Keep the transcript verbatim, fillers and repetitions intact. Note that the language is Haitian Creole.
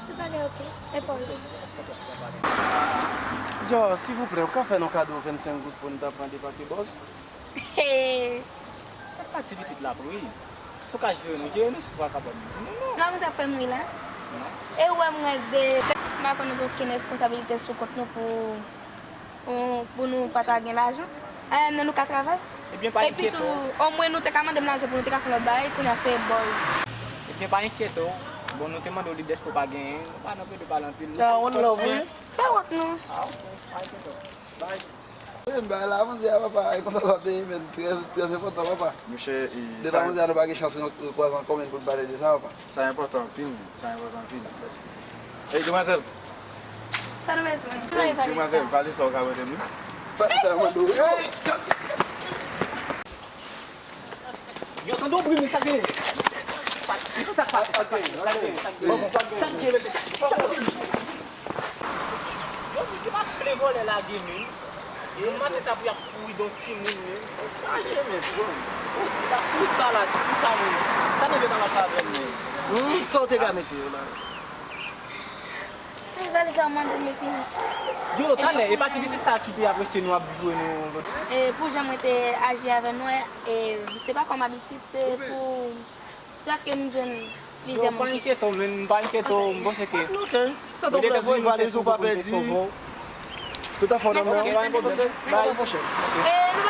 Tout bagay oke. E pa w? Yo, silvouplè, ou ka fè nou kado vennsenk goud pou n ta pran de pake bòz? Hey! Gad pa ti pitit la pou ri. Si w ka jere nou, jere nou, si w pa kapab, di nou non. Non, nou t ap fè m ri la. Non. E ou wè m rete, m pa konn okenn responsabilite sou kont nou pou, pou, pou nou pa ta gen lajan. Ayè, nan nou ka travay. Ebyen, pa enkyete w. Epi tou, omwen nou te ka mande m lajan pou nou te ka fè lòt bagay, kounye a se bòz. Ebyen, pa enkyete w. Bon, nou te mande w li dèske w pa genyen. Nou pa nan pede pale anpil. Ah, one love, wi. Fè wont nou. Ah, ok. Pa enkyete w. Bye. Wi, m bay la, mwen di a papa, e konsa sa te ye, men, trè, trè enpòtan, papa. Monchè, e, depi sa, mwen di a nou pa gen chans nou kwaze ankò, men pou n pale de sa, papa. Sa enpòtan anpil, sa enpòtan anpil. Ey, demwazèl. Sa nou bezwen? Ey, demwazèl, valè sa w ka prete m, wi. Valè sa mande w. Ey! Yo, tande yon bri, men sa gen. Sa k pase, sa k pase, sa k gen, sa k gen, sa k gen, mesye? Yo di ki pa plen vòlè lage menm. Yon maten sa pou y ap kouri don timoun menm. Chaje menm. Yo di la sou sa la, ti pou sa menm. Sa nèg yo ta mache avè m menm. Hum, sa w te ka mesye yo la. Ay, valè sa w mande m epi. Yo, talè, e pa ti pitit sa ki te ap rete nou ap jwe nou. E pou jan mwen te aji avè nou, e, se pa kòm abitid, se pou, se paske m jwenn plizyè moun ki. Yo, pa enkyete w, menm, pa enkyete w, m panse ke. Ok, se te yon plèzi, valiz ou pa pèdi. Tout afè w nan men w. Mèsi, mèsi. Bay. E nou